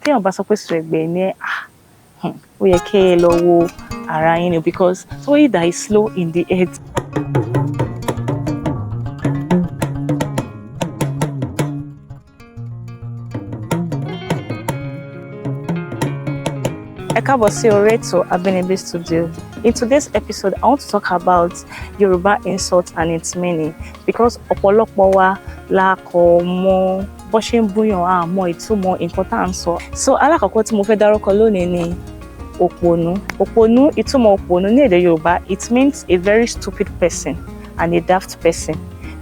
Téèyàn bá sọ pé sùẹ̀gbẹ̀ ni ẹ́, ah, ó yẹ kí ẹ lọ wo ara yín ni, because somebody that is slow in the head. Ẹ káàbọ̀ sí orí ètò Abínibí Studio. In today's episode, I want to talk about Yoruba insult and its meaning, because ọ̀pọ̀lọpọ̀ wa la kò mọ bó ṣe ń búyàn, a mọ ìtumọ̀ nǹkan tá à ń sọ. So alákọ̀ọ́kọ́ tí mo fẹ́ dárúkọ lónìí ni òpònú. Òpònú, ìtumọ̀ òpònú ní èdè Yorùbá, it means a very stupid person and a daft person.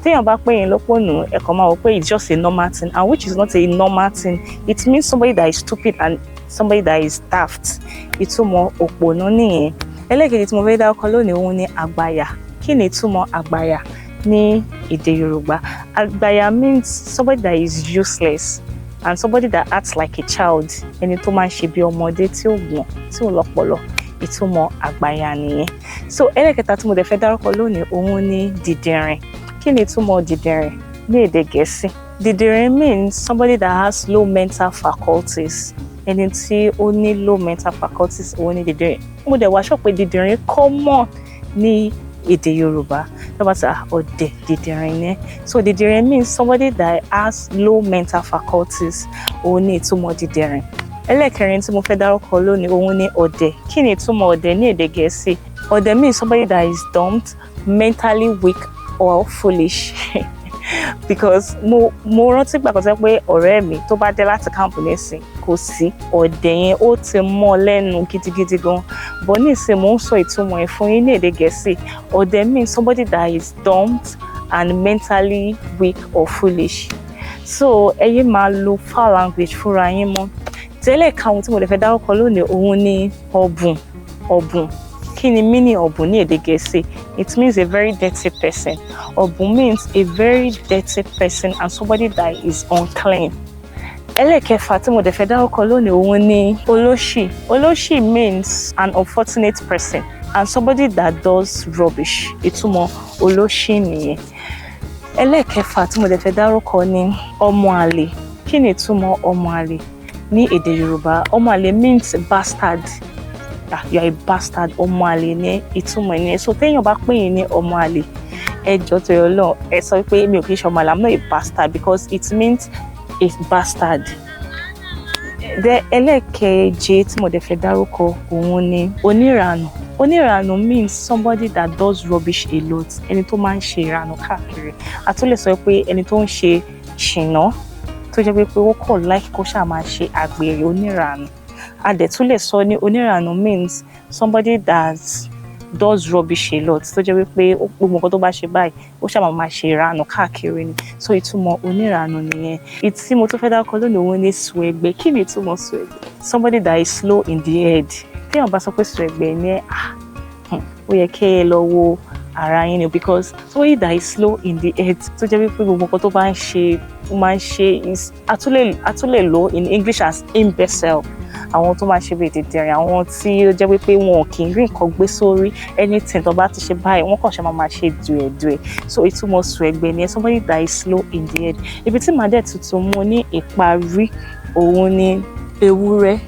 Téèyàn bá pè yín lópònú, ẹ kàn máa wò pé it's just a normal thing, and which is not a normal thing. It means somebody that is stupid and somebody that is daft. Ìtumọ̀ òpònú nìyẹn. Ẹlẹ́ẹ̀kejì tí mo fẹ́ dárúkọ lónìí, òun ni àgbàyà. Kí ni ìtumọ̀ àgbàyà ní èdè Yorùbá? Àgbàyà means somebody that is useless and somebody that acts like a child. Ẹni tó máa ń ṣe bí ọmọdé, tí ò gbọ́n, tí ò lọ́pọlọ. Ìtumọ̀ àgbàyà nìyẹn. So ẹlẹ́ẹ̀kẹta tí mo dẹ̀ fẹ́ dárúkọ lónìí, òun ni dìdìrìn. Kí ni ìtumọ̀ dìdìrìn ní èdè Gẹ̀ẹ́sì? Dìdìrìn means somebody that has low mental faculties. Ẹni tí ó ní low mental faculties, òun ni dìdìrìn. Mo dẹ̀ wá sọ pé dìdìrìn common ní èdè Yorùbá. Tó bá ti, ah, ọ̀dẹ̀, dìdìrìn ni. So dìdìrìn means somebody that has low mental faculties. Òun ni ìtumọ̀ dìdìrìn. Ẹlẹ́ẹ̀kẹrin tí mo fẹ́ dárúkọ lónìí, òun ni ọ̀dẹ̀. Kí ni ìtumọ̀ ọ̀dẹ̀ ní èdè Gẹ̀ẹ́sì? Ọ̀dẹ̀ means somebody that is dumb, mentally weak or foolish, because mo rántí gbà kan sọ pé ọ̀rẹ́ mi tó bá dé láti camp nísìn, kò sí ọ̀dẹ̀ yẹn, ó ti mọ́ lẹ́nu gidigidi gan. But nísìn, mo ń sọ ìtumọ̀ ẹ̀ fún yín ní èdè Gẹ̀ẹ́sì. Ọ̀dẹ̀ means somebody that is dumb and mentally weak or foolish. So ẹ yé máa lo foul language fúnra yín mọ́. Tẹ́lẹ̀ karùn-ún tí mo lè fẹ́ dárúkọ lónìí, òun ni ọ̀bùn. Ọ̀bùn, kí ni meaning ọ̀bùn ní èdè Gẹ̀ẹ́sì? It means a very dirty person. Ọ̀bùn means a very dirty person and somebody that is unclean. Ẹlẹ́ẹ̀kẹfà tí mo dẹ̀ fẹ́ dárúkọ lónìí, òun ni olóṣì. Olóṣì means an unfortunate person and somebody that does rubbish. Ìtumọ̀ olóṣì nìyẹn. Ẹlẹ́ẹ̀kẹfà tí mo dẹ̀ fẹ́ dárúkọ ni ọmọ àlè. Kí ni ìtumọ̀ ọmọ àlè ní èdè Yorùbá? Ọmọ àlè means bastard. Ah, you are a bastard. Ọmọ àlè ní ìtumọ̀ ní. So téèyàn bá pè yín ní ọmọ àlè, ẹ jọ̀ọ́, torí Ọlọ́run, ẹ sọ pé mi ò kì í ṣe ọmọ àlè, I'm not a bastard, because it means a bastard. Then ẹlẹ́ẹ̀keje tí mo dẹ̀ fẹ́ dárúkọ, òun ni oníranù. Oníranù means somebody that does rubbish a lot. Ẹni tó máa ń ṣe ìranù káàkiri. A tún lè sọ pé ẹni tó ń ṣe ṣìnà, tó jẹ́ pé ó kọ̀ like kó ṣáà máa ṣe àgbèrè, oníranù. A dẹ̀ tún lè sọ ní oníranù means somebody that does rubbish a lot, tó jẹ́ wípé gbogbo nǹkan tó bá ṣe báyìí, ó ṣáà máa ṣe ìranù káàkiri ni. So ìtumọ̀ oníranù nìyẹn. Ìtí mo tún fẹ́ dárúkọ lónìí, òun ni sùẹ̀gbẹ́. Kí ni ìtumọ̀ sùẹ̀gbẹ́? Somebody that is slow in the head. Téèyàn bá sọ pé sùẹ̀gbẹ́ ni ẹ́, ah, ó yẹ kí ẹ lọ wo ara yín ni, because somebody that is slow in the head, tó jẹ́ wípé gbogbo nǹkan tó bá ń ṣe, ó máa ń ṣe, a tún lè lò in English as imbecile. Àwọn tó máa ṣe bíi dìndìnrìn, àwọn tí ó jẹ́ wípé wọn kì í rí nǹkan gbé sórí, anything tó bá ti ṣe báyìí, wọ́n kàn ṣe máa ṣe dùẹ̀dùẹ̀. So ìtumọ̀ sùẹ̀gbẹ́ ni somebody that is slow in the head. Ibi tí màá dẹ̀ tuntun mú ní ìparí, òun ni ewúrẹ́.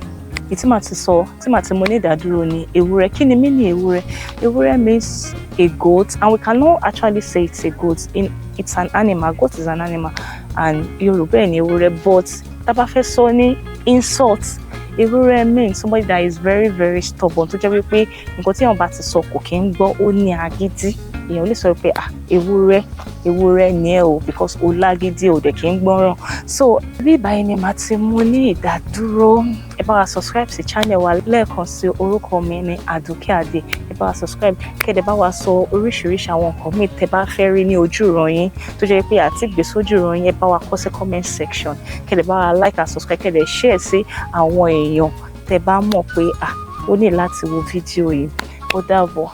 Ìtí màá ti sọ, tí màá ti mú ní ìdádúró ni ewúrẹ́. Kí ni meaning ewúrẹ́? Ewúrẹ́ means a goat, and we cannot actually say it's a goat in, it's an animal. Goat is an animal and Yorùbá ẹ̀ ní ewúrẹ́, but tá a bá fẹ́ sọ ní insult, ewúrẹ́ means somebody that is very very stubborn, tó jẹ́ wípé nǹkan tí èèyàn bá ti sọ, kò kí ń gbọ́, ó ní agídí. Èèyàn lè sọ pé, ah, ewúrẹ́, ewúrẹ́ ni ẹ o, because o lágídí, o dẹ̀ kí ń gbọ́ràn. So bí báyìí ni màá ti mú ní ìdádúró. Ẹ bá wa subscribe sí channel wa. Lẹ́ẹ̀kan sí, orúkọ mi ní Àdùkẹ́ Adé. Ẹ bá wa subscribe, kẹ́ ẹ bá wa sọ oríṣiríṣi àwọn nǹkan míì tẹ́ bá fẹ́ rí ní ojú ìran yín, tó jẹ́ pé àti gbé sójú ìran yín, ẹ bá wa kọ sí comment section. Kẹ́ ẹ bá wa like and subscribe, kẹ́ ẹ share sí àwọn èèyàn tẹ́ bá mọ̀ pé, ah, ó ní láti wo fídíò yìí. Ó dàbọ̀.